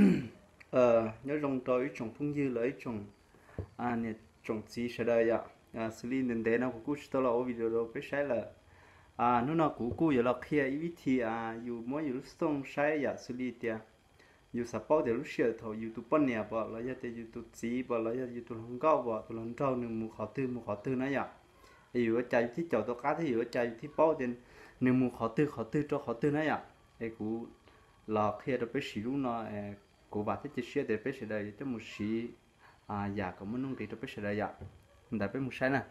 Nyob zoo rau ib tsoom phooj ywg los ib tsoom niam tsoom txiv sawv daws yom. Xws li ntev ntev no kuv kuj tsis tau los ua video rau peb saib lawm. Hnub no kuv kuj yuav los qhia ib vib thi yus muab yus lub xov tooj saib yam xws li tias yus xav paub tias lub sij hawm thaum yus tus poj niam pom los yog tias yus tus txiv pom los yog yus tus hluas nkauj pom tus hluas nraug nws mus qhov twg mus qhov twg na yom. Es yus ua cas yus thiaj caum tau qab thiab yus ua cas yus thiaj paub tias nws mus qhov twg qhov twg rau qhov twg na yom. Es kuv los qhia rau peb siv lub no, kuv vam thiab cia siab tias peb sawv daws yuav coj mus siv yam kom muaj nuj nqis rau peb sawv daws yom. Ntawd peb mus saib na.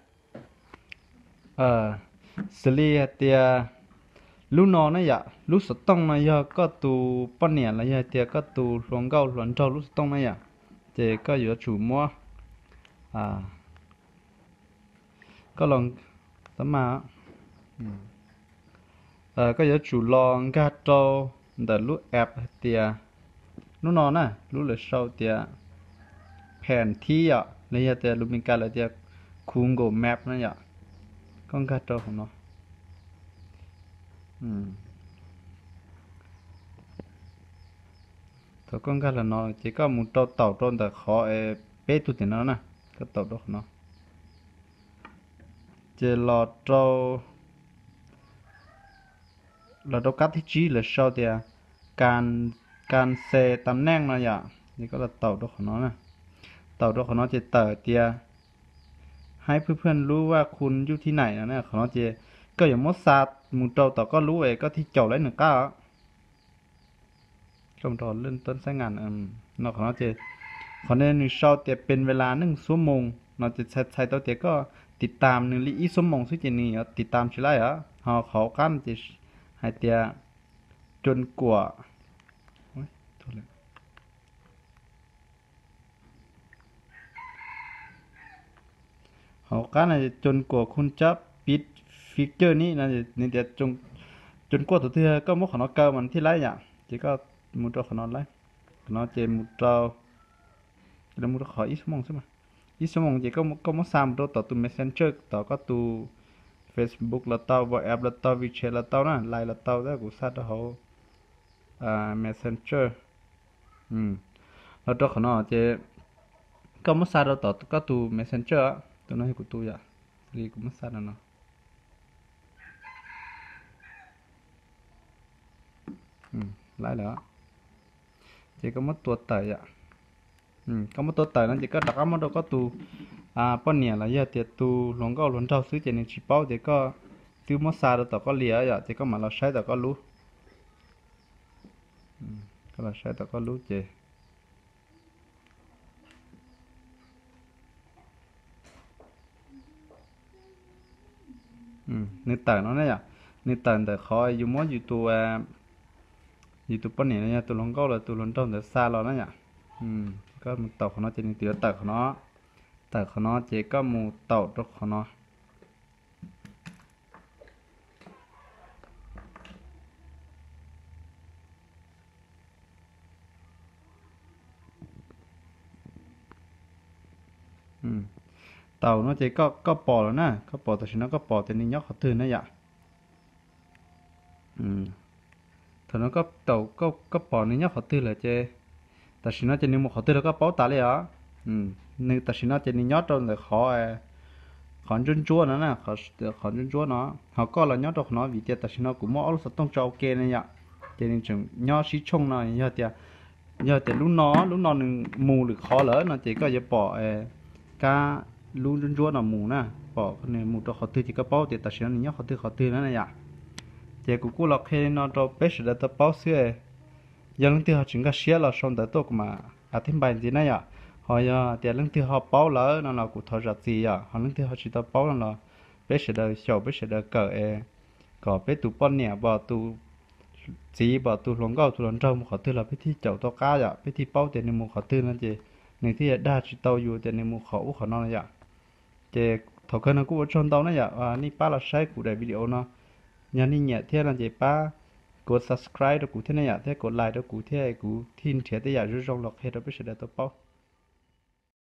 Xws li hais tias lub no na yom, lub xov tooj no yog koj tus poj niam los yog hais tias koj tus hluas nkauj hluas nraug lub xov tooj na yom, ces koj yuav tsum muab, koj los, koj yuav tsum los nkag rau ntawm lub app hais tias, lub no na, lub lawv sau tias Pan Thib yom, los yog tias lus Meskas lawv tias Google Map na yom. Koj nkag rau hauv no. Thaum koj nkag los no ces koj mus rau taum rau ntawm qhov peb tug tim no na, koj taum rau qhov no. Ces los rau, los rau kab thib tsib lawv sau tias Kan, Kan Xe Tam Neej no yom, ces koj los taum rau qhov no na. Taum rau qhov no ces tawm tias Hais Phwj Phwj Lub Vaj Khu Ncuj Thib Naim no na, qhov no ces koj yuav muab xa mus rau tom koj lub es koj thiaj caum laib nws qab os. Koj mus rau lej tub xab ngas no, qhov no ces, qhov no nws sau tias Pen Ve La Neej Xuab Moos no ces txhais txhais tau tias koj tiv tam nws li ib xuab moos xwb ces nws yuav tiv tam tsis laib os. Ho qhov hauv qab no ces hais tias Cuam Kuam, hauv qab no Cuam Kuam Khu Cab Pib Fij Cawj Nib no, nws tias Cuam Kuam tus twg koj muab qhov no kaw mas nws thiaj laib yom. Ces koj mus rau qhov no laib, qhov no ces mus rau, mus rau qhov ib xuab moos xwb mas. Ib xuab moos ces koj muab xa mus rau tom tus Messenger, tom koj tus Facebook los tau, WhatsApp los tau, WeChat los tau na, Line los tau, tab kuv xa rau hauv Messenger. Los rau qhov no ces koj muab xa rau tom koj tus Messenger, tus no yog kuv tus yom, li kuv muab xa rau no. Laib lawm. Ces koj muab tua tawm yom. Koj muab tua tawm no ces koj rov qab muab rau koj tus poj niam los yog tias tus hluas nkauj hluas nraug xwb ces nws tsis paub tias koj twb muab xa rau tom koj li yom, ces koj mam los saib tom koj lub. Koj los saib tom koj lub ces nws tawm no na yom, nws tawm ntawm qhov yus muab yus tus, yus tus poj niam los yog tus hluas nkauj los tus hluas nraug ntawd xa los na yom. Koj mus taum qhov no ces nws twb yuav tawm qhov no, tawm qhov no ces koj mus taum rau qhov no. Taum no ces koj pom lawm na, koj pom tam sim no koj pom tias nws nyob qhov twg na yom. Thaum no koj taum, koj pom nws nyob qhov twg lawm ces tam sim no ces nws mus qhov twg los koj paub tas li os. Nws tam sim no ces nws nyob rau ntawm qhov, qhov ntsuab ntsuab no na, qhov ntsuab ntsuab no. Ho koj los nyob rau qhov no vim tias tam sim no kuv muab ob lub xov tooj tso ua ke ne yom, ces nws tseem nyob sib tshooj no. Yog tias, yog tias lub no, lub no nws mus lwm qhov lawm no ces koj yuav pom kab lub ntsuab ntsuab no mus na, pom nws mus rau qhov twg ces koj paub tias tam sim no nws nyob qhov twg qhov twg na yom. Ces kuv kuj los qhia li no rau peb sawv daws tau paub xwb. Yog leej twg ho tsis nkag siab los sau ntawv tuaj kuv mam a thib npai ntxiv na yom. Ho yog tias leej twg ho paub lawm no los kuv thov zam txim yom. Ho leej twg ho tsis tau paub no los peb sawv daws xyaum peb sawv daws kawm es kom peb tus poj niam pom tus txiv pom tus hluas nkauj tus hluas nraug mus qhov twg los peb thiaj caum tau qab yom, peb thiaj paub tias nws mus qhov twg no ces nws thiaj dag tsis tau yus tias nws mus qhov ub qhov no yom. Ces thaum kawg no kuj ua tsaug ntau na yom, nej pab los saib kuv daim video no. Yog nej nyiam thiab no ces pab kuv subscribe rau kuv thiab ne yom, thiab kuv like rau kuv thiab kuv thiaj nrhiav tej yam zoo zoo los qhia rau peb sawv daws tau paub.